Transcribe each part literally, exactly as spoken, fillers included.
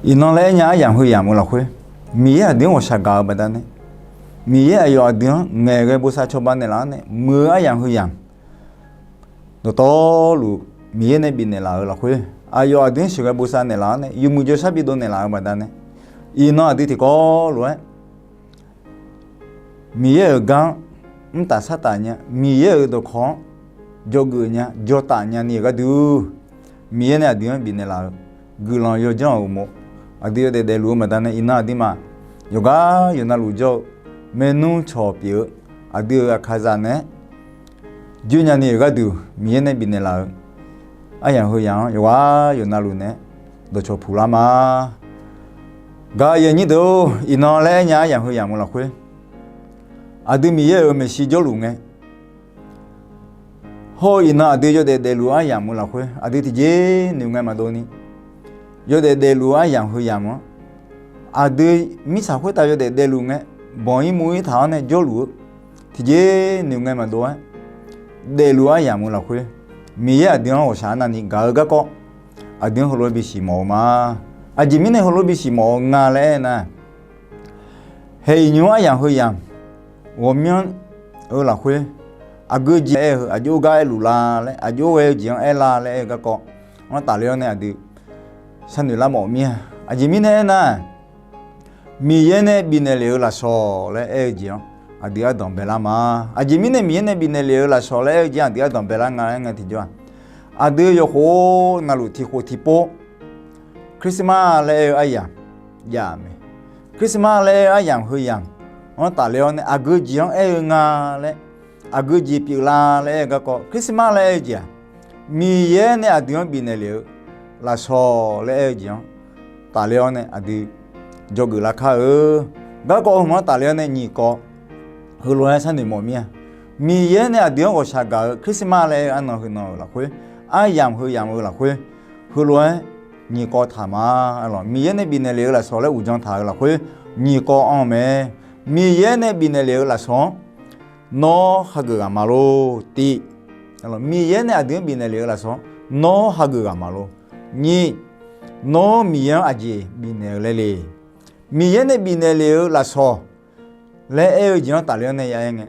Iqnan laer aernya aryamq heu yamq-eu lafkhoer, Miqyaer aqdui-anr ghawqshaq gaq-eu baqdanae, Miqyaer aqyawf aqdui-anr ngaeqghae bosav cawba naeqlaf-awr nae muiq-eu aryamq heu yamq dawqtawvluf Miqyaer nae bifnaeq laf-euq lafkhoer, aqyawf aqdui-anr sheuqghae bosav naeqlaf-awr nae yawmuiq jawrshar bidov naeqlaf-eu baqdanae, iqnan aqdui tiqkawv lof-aer Miqyaer-euq gar-anr mrtaf shartaf nya, Miqyaer-euq dawqkawq-anr dzawgeuf nya, dzawtaf nyani-euq gharduq, Miqyaer nae aqdui-anr bifnaeq laf-eu guiqlanq yawdzanr-euq uqmov, aqdui yawdaef daefluf-eu baqdanae, iqnan aqduimaf yawqgar yawqnavluf jawr-eu maernmr cawq pyeuf-eu aqdui-euq aqkaqzaq naeq-aer joer nyani-euq gharduq, Miqyaer nae bifnaeq laf-eu aryamq heu yamq-anr yawqghaq yawqnavluf naeq-aer dawqcawq puq lar ma. Gaq-eu aqyuif aqnyir deuq-or, iqnan laer aernya aryamq heu yamq-eu lafkhoer, aqdui Miqyaer-euq maeqshi jawrluf ngae, hawr-eu iqnan aqdui yawdaef daefluf-eu aryamq-eu lafkhoer aqdui tiqjeq noeq ngae maqdov ni, yawdaef daefluf-eu aryamq heu yamq-anr, aqdui mirtsaq khoertav yawdaef daefluf ngae, banq ir muv ir taq-awr nae jawrluf-eu tiqjeq noeq ngae maqdov-aer daefluf-eu aryamq-eu lafkhoer, Miqyaer aqdui-anr ghawqshaq navni gaq-eu garkawv aqdui-anr heulof-aer bisiq mawf-eu ma. Aqjeq mirnae heulof-aer bisiq mawf-eu nga laer aernar, haeq iqnymr aryamq heu yamq ghawqmyanr-eu lafkhoer, aqgeu jeq aer-eu aqjox gar aerluf la laer, aqjox ghae-eu jeq-anr aer la laer aer-eu garkawv-anr tafler-awr nae aqdui sharnoeq lar mawf mir-a. Aqjeq mirnae aernar, Miqyaer nae bifnaeq lef-eu lafsawq laer aer-eu jeq-anr aqdui ardanq baelar ma. Aqjeq mirnae Miqyaer nae bifnaeq lef-eu lafsawq laer aer-eu jeq-anr aqdui ardanq baelar nga laer ngae tiqjawr-aq, aqdui yawkhof navluf tiqkhof tiqpov Christmas laer aer-eu aryamq jav mae. Christmas laer aer-eu aryamq heu yamq-anr tafler-awr nae aqgeu jeq-anr aer-eu nga laer, aqgeu jeq pyeuflar laer aer-eu garkawv Christmas laer aer-eu jeq-aq, Miqyaer nae aqdui-anr bifnaeq lef-eu lafsawq laer aer-eu jeq-anr tafler-awr nae aqdui dzawgeuf lar kar-eu. Garkawv heu hmq-anr tafler-awr nae nyiq kawv heulof-aer sharnoeq mawf mir-a. Miqyaer nae aqdui-anr ghawqshaq gaq-eu Christmas laer aer-eu arnan heu nan-euq lafkhoer, aryamq heu yamq-eu lafkhoer, heulof-aer nyiq kawv taq ma. Miqyaer nae bifnaeq lef-eu lafsawq laer uqdzan taq-euq lafkhoer nyiq kawv anr-eu mae. Miqyaer nae bifnaeq lef-eu lafsawq-anr nawr hageuf ghaq ma lor. Tiv, Miqyaer nae aqdui-anr bifnaeq lef-eu lafsawq-anr nawr hageuf ghaq ma lor. Nyiq, nawr Miqyaer-anr aqjeq bifnaeq-eu laer le. Miqyaer nae bifnaeq lef-eu lafsawq laer aer-eu jeq-anr tafler-awr nae ya aer ngae,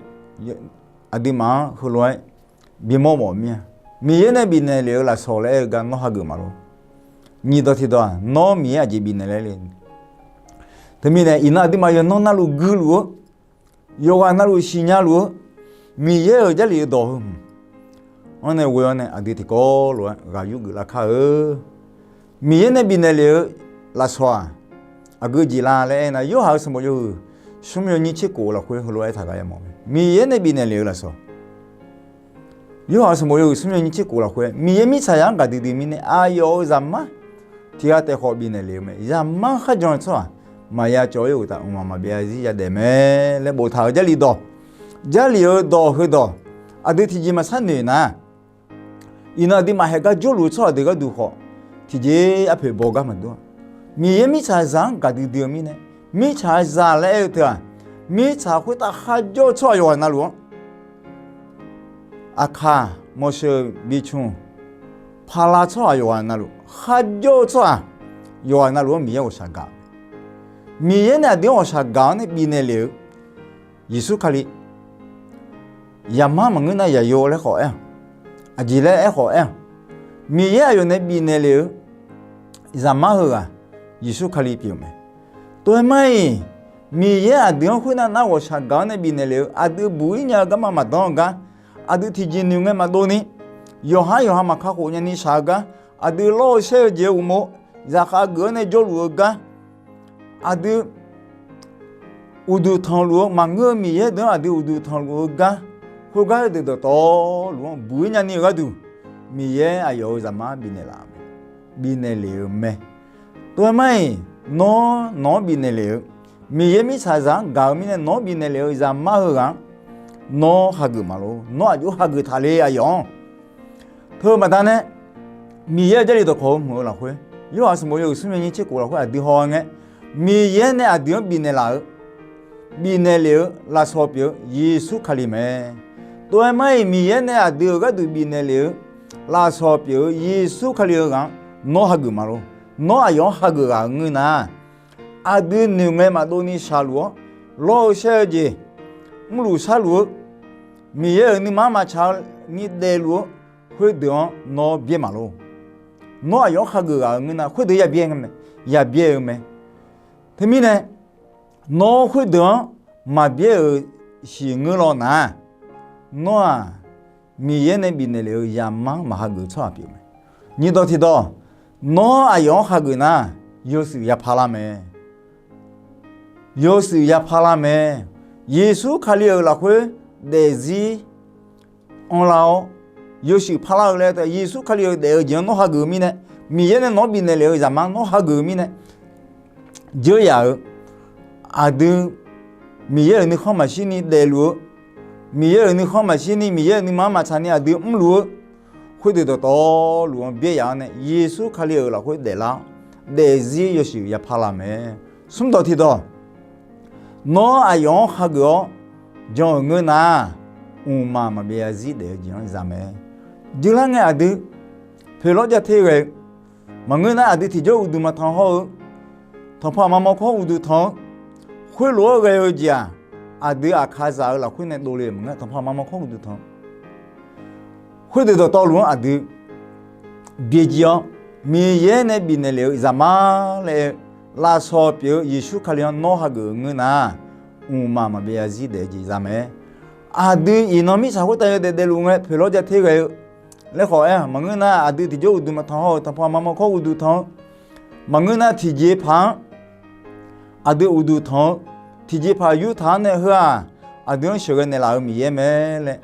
aqduimaf-anr heulof-aer bimawr mawf mir-a. Miqyaer nae bifnaeq lef-eu lafsawq laer aer-eu gar nawr hageuf ma lor. Nyiq dawq tiqdawq-aq, nawr Miqyaer aqjeq bifnaeq laer le. Teumirnae iqnan aqduimaf yawqnan navluf guiluf-eu, yawqghaq navluf siqnya luf-eu Miqyaer-euq Jarlif-eu dawq heu hmq-anr nae ghoe-awr nae aqdui tiqkawv lof-aer ghaq yur geuf lar kar-eu. Miqyaer nae bifnaeq lef-eu lafsawq-aq, aqgeu jeq la laer aernar, Yorhaq-euq sanqbof yawhuiq smr yawnyir tser kof lafkhoer heulof-aer taq ghaq yamawf mae. Miqyaer nae bifnaeq lef-eu lafsawq Yorhaq-euq sanqbof yawhuiq smr yawnyir tser kof lafkhoer, Miqyaer mirtsaqzaq-anr gaqdui dui mirnae aqyawf-euq Zaqmar tiq ghaq taef khawf bifnaeq lef-eu mae. Zaqmar kharjan-eu tsawrhaq maqya cawv-ir uqtaf, mqmaq maqbyav zarzir yadaef mae laer boftaq-euq Jarlif dawq, Jarlif-euq dawq heudawq, aqdui tiqjeq maqsar noeq nar, iqnan aqduimaf haeq gar jawrluf-eu tsawrhaq deuq gharduq khawf, tiqjeq arpoeq baw gar maqdur-a. Miqyaer mirtsaqzaq-anr gaqdui dui-eu mirnae, mirtsaqzaq laer aer-eu teu-aq, mirtsaq khoertav kharjawr-eu tsawrhaq yawqghaq navluf-anr, aqkaq, mawqsheuq, biqcmq, paqlav tsawrhaq yawqghaq navluf, kharjawr-eu tsawrhaq yawqghaq navluf-anr Miqyaer ghawqshaq gaq. Miqyaer nae aqdui-anr ghawqshaq gaq-awr nae bifnaeq lef-eu Yeqsur Kali, Zaqmar maqngeur nar yaqyo laer khawf aer-awq, aqjeq laer aerkhawf aer-awq, Miqyaer aqyawf nae bifnaeq lef-eu Zaqmar heughaq Yeqsur Kali pyeuf-eu mae. Tov-aer mar-iq, Miqyaer aqdui-anr khoernav nar ghawqshaq gaq-awr nae bifnaeq lef-eu, aqdui buq-ir nya-eu garma maqdanr-eu gar, aqdui tiqjeq noeq ngae maqdov ni, yawqhar yawqha maqkakhof nyani shaq-eu gar, aqdui lawr-eu shaer-eu jeq-eu uqmov, zaqkhav geuf-awr nae jawrluf-eu gar, aqdui uqduq tanqluf-eu maqngeur-eu Miqyaer deuq-anr aqdui uqduq tanqluf-eu gar, khoergar deuq dawqtawvluf-anr buq-ir nyani-euq gharduq, Miqyaer aqyawf-euq Zaqmar bifnaeq laf-eu mae, bifnaeq lef-eu mae. Tov-aer mar-iq, nawr nawq-anr bifnaeq lef-eu, Miqyaer mirtsaqzaq-anr gaq-eu mirnae nawq-anr bifnaeq lef-eu Zaqmar heughaq-anr nawr hageuf maqlor. Nawr aqjox hageuf taqle aqyawf-anr. Teu baqdanae, Miqyaer-euq Jarlif dawqkawq-eu hmq-eu lafkhoer, Yorhaq sanqbof yawhuiq smr yawnyir tser kof lafkhoer aqdui haw-eu ngae, Miqyaer nae aqdui-anr bifnaeq laf-eu, bifnaeq lef-eu lafsawq pyeuf-eu Yeqsur Kali mae. Tov-aer mar-iq, Miqyaer nae aqdui-euq gharduq bifnaeq lef-eu lafsawq pyeuf-eu Yeqsur Kali-eu ghaq-anr nawr hageuf maqlor. Nawr aqyawf-anr hageuf ghaq-euq ngeur nar, aqdui noeq ngae maqdov ni shaqluf-awr, lawr-eu shaer-eu jeq, mrluf sharluf-eu, Miqyaer-euq nuima-anr maqtsaq ni daefluf-eu khoerdeuq-anr nawr byaer maqlor. Nawr aqyawf-anr hageuf ghaq-euq ngeur nar, khoerdeuq yabyaer-eu mae. Teumirnae, nawr khoerdeuq-anr maqbyaer-euq siq ngeur law nar, nawr-aq, Miqyaer nae bifnaeq lef-eu zaqmar-anr maqhageuf tsawrhaq pyeuf mae. Nyiqdawq tiqdawq, nawr aqyawf-anr hageuf nar, yawshuif yapar lar mae. Yawshuif yapar lar mae. Yeqsur Kali-euq lafkhoer daefzir anrlar-awr, yawshuif parlar-eu laer, Yeqsur Kali-euq daef-eu jeq-anr nawr hageuf-eu mirnae, Miqyaer nae nawq-anr bifnaeq lef-eu zaqmar nawr hageuf-eu mirnae, dzeur yaf-euq aqdui Miqyaer-euq nuikhanr maqshir ni daefluf-eu, Miqyaer-euq nuikhanr maqshir ni Miqyaer-euq nuima-anr maqtsaq ni aqdui mrluf-eu, khoerdeuq dawqtawvluf-anr byaer yaf-awr nae Yeqsur Kali-euq lafkhoer daeflar-awr, daefzir yawshuif yapar lar mae. Smrdawq tiqdawq, nawr aqyawf-anr hageuf-awr jan-euq ngeur nar, mqmaq maqbyav zarzir daef-eu jeq-anr za mae. Dzeurlar ngae aqdui poeqlawr jav ter ghae-eu maqngeur nar, aqdui tiqjawr uqduq maqtanq hawr-eu, tanqpanq aqma mawrkawr uqduq tanq-eu, khoerlof-aer ghae-eu jeq-aq, aqdui aqkaqzaq-euq lafkhoer nae dovle-euq maqngeur, tanqpanq aqma mawrkawr uqduq tanq-eu. Khoerdeuq dawqtawvluf-anr aqdui byaerjir-awr, Miqyaer nae bifnaeq lef-eu zaqmar laer-eu lafsawq pyeuf-eu Yeqsur Kali-anr nawr hageuf-eu ngeur nar, mqmaq maqbyav zarzir daef-eu jeq za mae. Aqdui iqnan mirtsaq khoertav yawdaef daefluf ngae poeqlawr jav ter ghae-eu laer khawf aer-aq, maqngeur nar aqdui tiqjawr uqduq maqtanq hawr-eu, tanqpanq aqma mawrkawr uqduq tanq-eu, maqngeur nar tiqjeqpaq-anr aqdui uqduq tanq-eu, tiqjeqpaq yurtaq-anr nae heu-aq, aqdui-anr sheuqghae naeqlaf-euq Miqyaer mae laer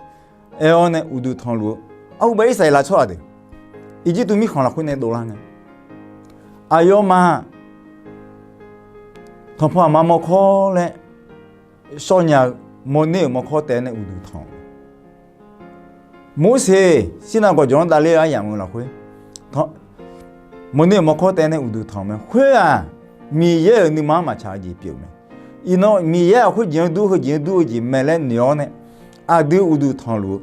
aer-awr nae uqduq tanqluf-eu, arhubav Irsaqleqlav tsawrhaq deuq Irjirtuv mirkhanq lafkhoer nae dovlar ngae, aqyawfmaf tanqpanq aqma mawrkawr laer shawr nya-eu mawrner-euq mawrkawr taef-aer nae uqduq tanq-eu, Morseq Sirnav gawqjawq-anr davler-eu aryamq-eu lafkhoer mawrner-euq mawrkawr taef-aer nae uqduq tanq-eu mae. Khoer-aq, Miqyaer-euq nuima-anr maqtsaq-eu jeq pyeuf-eu mae. Iqnan Miqyaer-aq khoerjeq-anr dur heujeq-anr dur-eu jeq mae laer noeq-awr nae aqdui uqduq tanqluf-eu,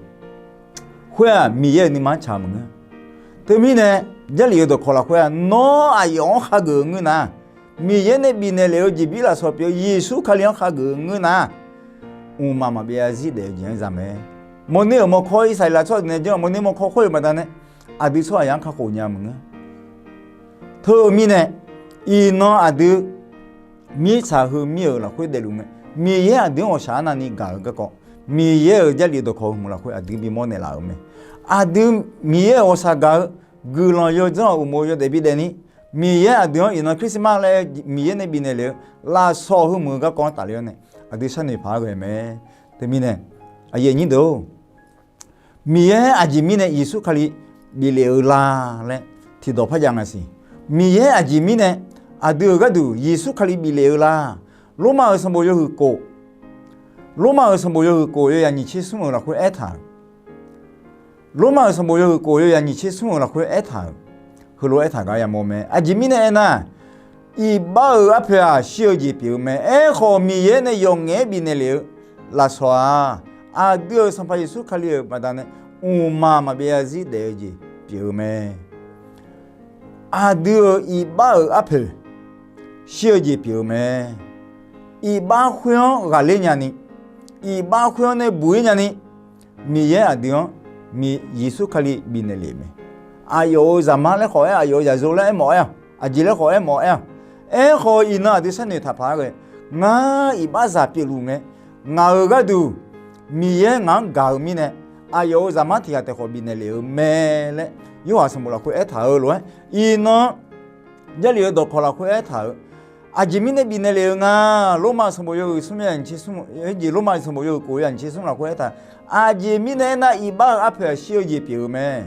khoer-aq Miqyaer-euq nuima-anr tsaq-eu maqngeur. Teumirnae, Jarlif-eu dawqkawq lafkhoer-aq, nawr aqyawf-anr hageuf-eu ngeur nar, Miqyaer nae bifnaeq lef-eu jeqbir lafsawq pyeuf-eu Yeqsur Kali-anr hageuf-eu ngeur nar, mqmaq maqbyav zarzir daef-eu jeq-anr za mae. Mawrner-euq mawrkawr Irsaqleqlav tsawrhaq deuq nae janr-eu mawrner mawrkawr khoer-euq baqdanae, aqdui tsawrhaqzaq-anr kakhof nya-eu maqngeur. Teu-eu mirnae, iqnan aqdui mirtsaq heumir-euq lafkhoer daefluf ngae, Miqyaer aqdui-anr ghawqshaq arnavni gaq-eu garkawv, Miqyaer-euq Jarlif dawqkawq heu hmq lafkhoer aqdui bimawr naeqlaf-euq mae. Aqdui Miqyaer-euq ghawqshaq gaq-eu guiqlanq yawdzanr-euq uqmov yawdaef bidaef ni, Miqyaer aqdui-anr iqnan Christmas laer Miqyaer nae bifnaeq lef-eu lafsawq heu hmq-eu garkawv-anr tafler-awr nae aqdui sharnoeq paq-aer ghae mae. Teumirnae, aqyuif aqnyir deuq-or, Miqyaer aqjeq mirnae Yeqsur Kali biflef-eu la laer tiqdawq par jav nga siq. Miqyaer aqjeq mirnae aqdui-euq gharduq Yeqsur Kali biflef-eu la. Lormav-euq sanqbof yawhuiq kof, Lormav-euq sanqbof yawhuiq kof yawzaq nyiq tser smr-euq lafkhoer aertaq-euq, Lormav-euq sanqbof yawhuiq kof yawzaq nyiq tser smr-euq lafkhoer aertaq-euq, heulof-aer aertaq gar yamawr mae. Aqjeq mirnae aernar, iqbax-euq arpoeq-aq shir-eu jeq pyeuf-eu mae. Aerkhawf, Miqyaer nae yawf ngaef-aer bifnaeq lef-eu lafsawq-aq, aqdui-euq Sanqpaq Yeqsur Kali-euq baqdanae mqmaq maqbyav zarzir daef-eu jeq pyeuf-eu mae. Aqdui-euq iqbax-euq arpoeq shir-eu jeq pyeuf-eu mae. Iqbax khoer-anr ghaqler nyani, iqbax khoer-anr nae buq-ir nyani, Miqyaer aqdui-anr Yeqsur Kali bifnaeq lef-eu mae. Aqyawf-euq zaqmar laer khawf-aer, aqyawf-euq zaqyo laer aermawf-aer-aq, aqjeq laer khawf-aer mawf-aer-aq, aerkhawf iqnan aqdui sharnoeq taqpaq-aer ghae, ngar iqbaxzaq pyeufluf ngae, ngaq-euq gharduq Miqyaer ngaq-anr gaq-eu mirnae, aqyawf-euq zaqmar tiq ghaq taef khawf bifnaeq lef-eu mae laer Yorhaq sanqbof lafkhoer aertaq-eu lof-aer, iqnan Jarlif-eu dawqkawq lafkhoer aertaq-euq, aqjeq mirnae bifnaeq lef-eu nga. Lormav sanqbof yawhuiq smr yawzaq nyiq tser smr, jeq Lormav sanqbof yawhuiq kof yawzaq nyiq tser smr lafkhoer aertaq, aqjeq mirnae aernar, iqbax-euq arpoeq-aq shir-eu jeq pyeuf-eu mae.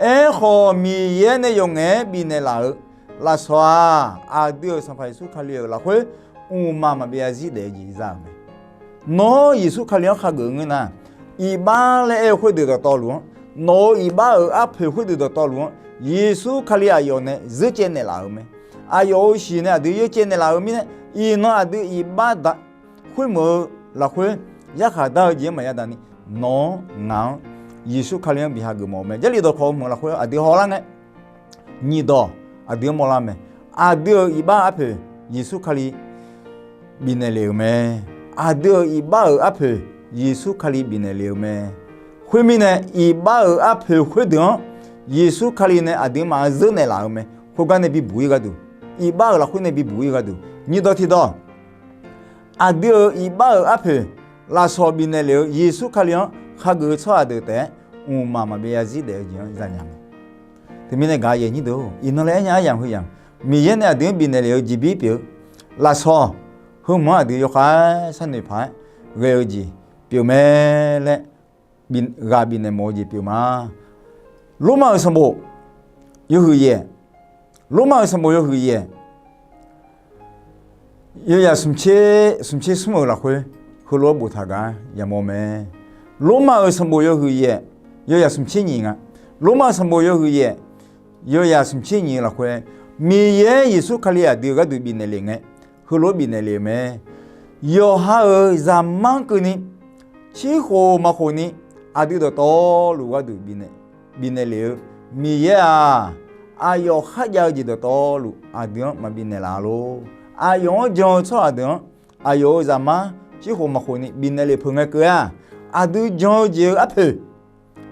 Aerkhawf, Miqyaer nae yawf ngaef-aer bifnaeq laf-euq lafsawq-aq, aqdui-euq Sanqpaq Yeqsur Kali-euq lafkhoer mqmaq maqbyav zarzir daef-eu jeq za-euq mae. Nawr Yeqsur Kali-anr hageuf-eu ngeur nar, iqbax laer aer-eu khoerdeuq dawqtawvluf-anr, nawq-euq iqbax-euq arpoeq khoerdeuq dawqtawvluf-anr, Yeqsur Kali aqyawf nae zeur caev naeqlaf-euq mae. Aqyawf-euq shiq nae aqdui zeur caev naeqlaf-eu mirnae, iqnan aqdui iqbax khoermeuq-eu lafkhoer yarkhaq dar-eu jeq-anr maqya daq ni, nawq-anr ngaq-anr Yeqsur Kali-anr bi hageuf mawf-eu mae. Jarlif dawqkawq-eu meuq lafkhoer aqdui hawlar ngae, nyiq dawq aqdui-anr mawrlar mae. Aqdui-euq iqbax arpoeq Yeqsur Kali bifnaeq lef-euq mae. Aqdui-euq iqbax-euq arpoeq Yeqsur Kali bifnaeq lef-eu mae. Khoermirnae, iqbax-euq arpoeq khoerdeuq-anr Yeqsur Kali nae aqduimaf-anr zeur naeqlaf-eu mae. Khoergar nae bibuq-ir gharduq, iqbax-euq lafkhoer nae bibuq-ir gharduq, nyiqdawq tiqdawq, aqdui-euq iqbax-euq arpoeq, lafsawq bifnaeq lef-eu Yeqsur Kali-anr khageuf-eu tsawrhaq deuq taef-aer, mqmaq maqbyav zarzir daef-eu jeq-anr zanya mae. Teumirnae gaq-eu aqyuif aqnyir deuq-or, iqnan laer aer nya aryamq heu yamq, Miqyaer nae aqdui-anr bifnaeq lef-eu jeqbir pyeuf-eu, lafsawq heu hmq-anr aqdui yawkhav-aer sharnoeq paq-aer ghae-eu jeq pyeuf mae laer, ghaq bifnaeq mawf-eu jeq pyeuf ma. Lormav-euq sanqbof yawhuiq yaef, Lormav-euq sanqbof yawhuiq yaef, yawyaq smq tser smr-euq lafkhoer heulof-aer boftaq gar yamawr mae. Lormav-euq sanqbof yawhuiq yaef, yawyaq smq tser nyiq nga. Lormav-euq sanqbof yawhuiq yaef, yawyaq smq tser nyiq-eu lafkhoer, Miqyaer Yeqsur Kali aqdui-euq gharduq bifnaeq lef ngae, heulof-aer bifnaeq lef-eu mae. Yawqha-euq zaqmar keuvni, cirkhof maqkhof ni, aqdui dawqtawvluf gharduq bifnaeq lef-eu Miqyaer-aq, aqyawf kharjav-eu jeq dawqtawvluf aqdui-anr maqbifnaeq laf lor. Aqyawf-anr jan-eu tsawrhaq deuq-anr, aqyawf-euq zaqmar cirkhof maqkhof ni bifnaeq lef peuq ngae keuv-aq, aqdui jan-eu jeq-eu arpoeq,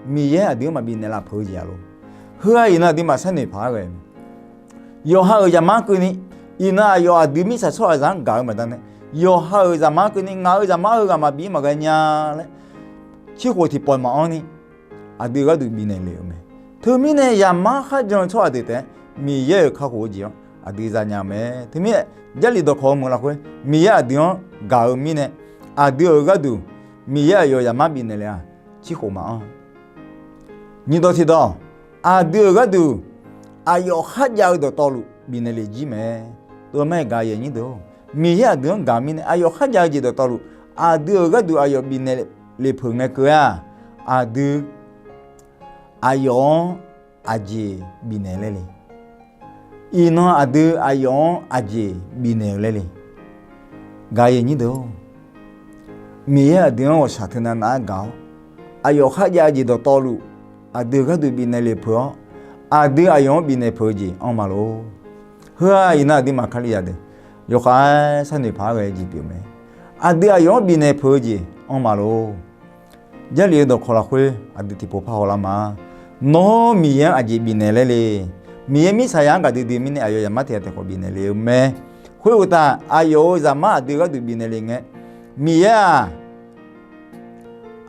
Miqyaer aqdui-anr maqbifnaeq laf peuq-eu jeq-a lor. Heu-aq iqnan aqduimaf sharnoeq paq-aer ghae-eu mae. Yawqha-euq zaqmar keuvni, iqnan aqyawf aqdui mirtsaq tsawrhaqzaq-anr gaq-eu baqdanae, yawqha-euq zaqmar keuvni ngaq-euq zaqmar heughaq maqbif maqghae nya laer, cirkhof tiqpawf maqanr ni, aqdui gharduq bifnaeq lef-euq mae. Teumirnae zaqmar kharjan-eu tsawrhaq deuq taef-aer Miqyaer-euq kakhof-eu jeq-anr aqdui zanya-eu mae. Teumirnae Jarlif dawqkawq-eu meuq lafkhoer Miqyaer aqdui-anr gaq-eu mirnae, aqdui-euq gharduq Miqyaer aqyawf zaqmar bifnaeq lef-aq, cirkhof maqanr. Nyiqdawq tiqdawq, aqdui-euq gharduq aqyawf kharjav-eu dawqtawvluf bifnaeq lef jir mae. Tov-aer mar-aer gaq-eu aqyuif aqnyir deuq-or, Miqyaer aqdui-anr gaq mirnae aqyawf kharjav-eu jeq dawqtawvluf aqdui-euq gharduq aqyawf bifnaeq lef peuq ngae keuv-aq, aqdui aqyawf-anr aqjeq bifnaeq laer le. Iqnan aqdui aqyawf-anr aqjeq bifnaeq-eu laer le. Gaq-eu aqyuif aqnyir deuq-or, Miqyaer aqdui-anr ghawqshaq teunav nav-aer gaq-awr, aqyawf kharjav-eu jeq dawqtawvluf aqdui-euq gharduq bifnaeq lef peuq-awr, aqdui aqyawf-anr bifnaeq peuq-eu jeq anr ma lor. Heu-aq iqnan aqduimaf Kalizaq deuq yawkhav-aer sharnoeq paq-aer ghae-eu jeq pyeuf mae. Aqdui aqyawf-anr bifnaeq peuq-eu jeq anr ma lor. Jarlif-eu dawqkawq lafkhoer aqdui tiqpov par hawlar ma. Nawr Miqyaer-anr aqjeq bifnaeq laer le. Miqyaer mirtsaqzaq-anr gaqdui dui mirnae aqyawf zaqmar tiq ghaq taef khawf bifnaeq lef-eu mae. Khoeruqtaf aqyawf-euq zaqmar aqdui gharduq bifnaeq lef ngae, Miqyaer-aq,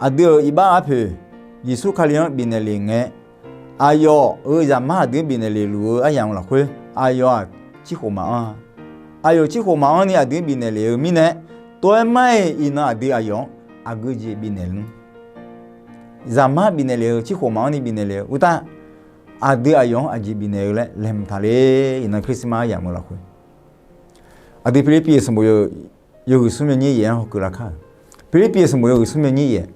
aqdui-euq iqbax arpoeq Yeqsur Kali-anr bifnaeq lef ngae, aqyawf-euq zaqmar aqdui-anr bifnaeq lef luf-eu aryamq-eu lafkhoer aqyawf-aq cirkhof maqanr-a. Aqyawf cirkhof maqanr ni aqdui-anr bifnaeq lef-eu mirnae, tov-aer mar-iq iqnan aqdui aqyawf-anr aqgeu jeq bifnaeq luf. Zaqmar bifnaeq lef-eu cirkhof maqanr ni bifnaeq lef-eu uqtaf, aqdui aqyawf-anr aqjeq bifnaeq-eu laer laeqhmq taq le. Iqnan Christmas aryamq-eu lafkhoer aqdui Pirlirpiv-euq sanqbof yawhuiq smr yawnyir yaeq-anr hawkeuv lar kar-euq. Pirlirpiv-euq sanqbof yawhuiq smr yawnyir yaeq.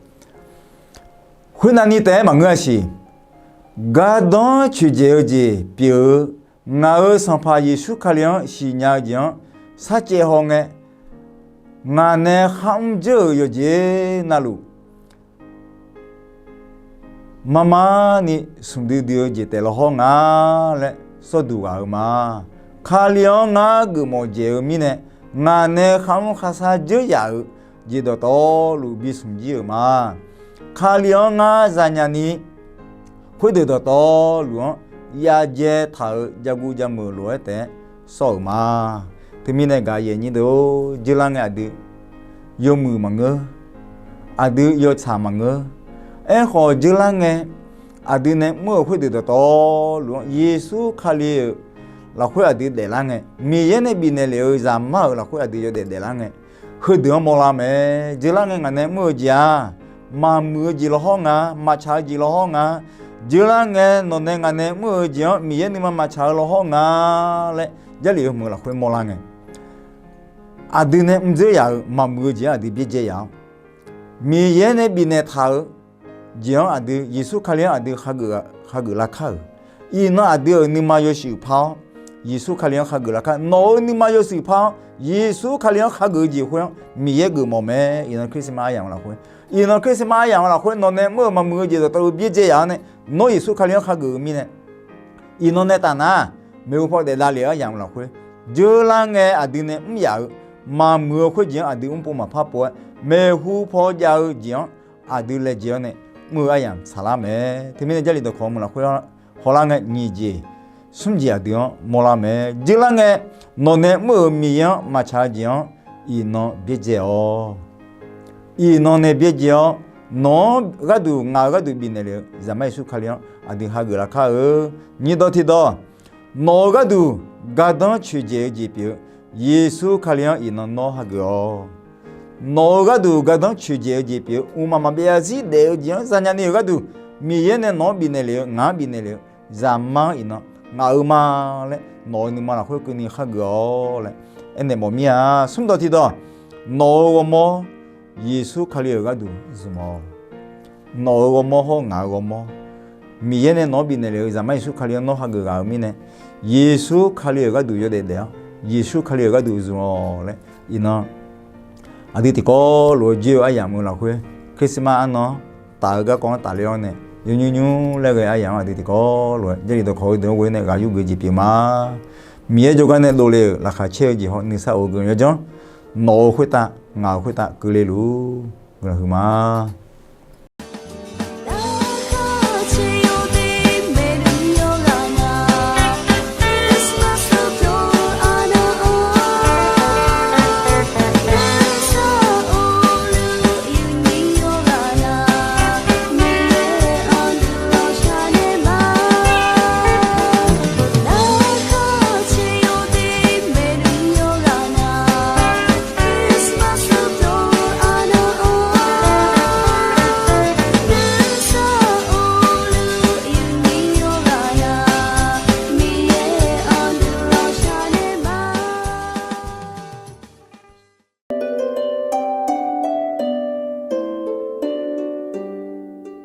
Khoernavni taef-aer maqngeur-a siq. Gardanr coeqdzaeq-eu jeq pyeuf-eu, ngaq-euq Sanqpaq Yeqsur Kali-anr siqnya-eu jeq-anr sarcaev haw ngae, ngaq nae kharmr dzeur-euq yawqjeq navluf mar mar ni smq duidui-eu jeq taef lawhawr nga laer sawrduq ghaq-eu ma. Kali-anr ngar geufmawf dzaeq-eu mirnae, ngaq nae kharmr kharshar dzeur yaf-euq jeq dawqtawvluf bi smq jir-euq ma. Kali-anr ngar zanya ni, khoerdeuq dawqtawvluf-anr yadzae taq-euq jaguv jameuq lof-aer taef-aer sawr-euq ma. Teumirnae gaq-eu aqyuif aqnyir deuq-or, dzeurlar ngae aqdui yawmuiq maqngeur, aqdui yawtsaq maqngeur. Aerkhawf dzeurlar ngae, aqdui nae mr-euq khoerdeuq dawqtawvluf-anr Yeqsur Kali-euq lafkhoer aqdui daeflar ngae, Miqyaer nae bifnaeq lef-eu zaqmar-euq lafkhoer aqdui yawdaef daeflar ngae, heudeuq-anr mawrlar mae. Dzeurlar ngae ngaq nae mr-eu jeq-aq, maqmuiq-eu jeq lawhawr nga, maqtsaq-eu jeq lawhawr nga. Dzeurlar ngae nawq nae ngaq nae mr-eu jeq-anr Miqyaer nuima maqtsaq-eu lawhawr nga laer Jarlif-eu hmq lafkhoer mawrlar ngae, aqdui nae mrdzeur yaf-euq maqmuiq-eu jeq-anr aqdui byaerdzae yaf-awr, Miqyaer nae bifnaeq taq-euq jeq-anr aqdui, Yeqsur Kali-anr aqdui khageuf lar kar-euq. Iqnan aqdui-euq nuima yawshuif par-awr, Yeqsur Kali-anr khageuf lar kar. Nawq-euq nuima yawshuif par-awr Yeqsur Kali-anr khageuf-eu jeq khoer-anr Miqyaer geufmawf mae. Iqnan Christmas aryamq-eu lafkhoer, iqnan Christmas aryamq-eu lafkhoer nawq nae mr-euq maqmuiq-eu jeq dawqtawvluf byaerdzae yaf-awr nae, nawr Yeqsur Kali-anr khageuf-eu mirnae, iqnan nae taf nar, maeqhu paw daef davlef-eu aryamq-eu lafkhoer, dzeurlar ngae aqdui nae mr yaf-eu, maqmuiq-eu khoerjeq-anr aqdui mrpov maqpar pov-aer, maeqhu paw jav-eu jeq-anr aqdui laejae-awr nae mr-eu aryamq tsaqlar mae. Teumirnae Jarlif dawqkawq meuq lafkhoer hawlar ngae nyiq jeq, smr jeq aqdui-anr mawrlar mae. Dzeurlar ngae, nawq nae mr-euq Miqyaer-anr maqtsaq-eu jeq-anr iqnan byaerdzae-awq. Iqnan nae byaerdzae-awr, nawq-anr gharduq ngaq-euq gharduq bifnaeq lef-eu Zaqmar Yeqsur Kali-anr aqdui hageuf lafkar-eu. Nyiq dawq tiqdawq, nawq-euq gharduq gardanr coeqdzaeq-eu jeq pyeuf-eu Yeqsur Kali-anr iqnan nawr hageuf-awq. Nawq-euq gharduq gardanr coeqdzaeq-eu jeq pyeuf-eu mqmaq maqbyav zarzir daef-eu jeq-anr zanya ni-euq gharduq, Miqyaer nae nawq-anr bifnaeq lef-eu, ngaq-anr bifnaeq lef-eu, Zaqmar-anr iqnan ngaq-euq ma laer nawq-euq nuima lafkhoer keuvni hageuf-awq laer aernaeq mawf mir-a. Smr dawq tiqdawq, nawq-euq ghawrmawr Yeqsur Kali-euq gharduq zmq-awq. Nawq-euq ghawrmawr hawr ngaq-euq ghawrmawr, Miqyaer nae nawq-anr bifnaeq lef-eu Zaqmar Yeqsur Kali-anr nawr hageuf ghaq-eu mirnae, Yeqsur Kali-euq gharduq yawdaef daef-awr, Yeqsur Kali-euq gharduq zmq-awq laer iqnan aqdui tiqkawv lof-aer joer-eu aryamq-eu lafkhoer, Christmas arnan-anr taf-eu garkawv-anr tafler-awr nae, yawnymr nymr laer ghae aryamq-anr aqdui tiqkawv lof-aer Jarlif dawqkawq-eu deuq-anr ghoe-awr nae ghaq yurgeuf jeq pyeuf ma. Miqyaer jawrgar nae dovle-euq laqkhaq caer-eu jeq haw nuisar of-eu guiqlanq yawdzanr, nawq-euq khoertav ngaq-euq khoertav keuvle luf-ur guiqlanq huiqma.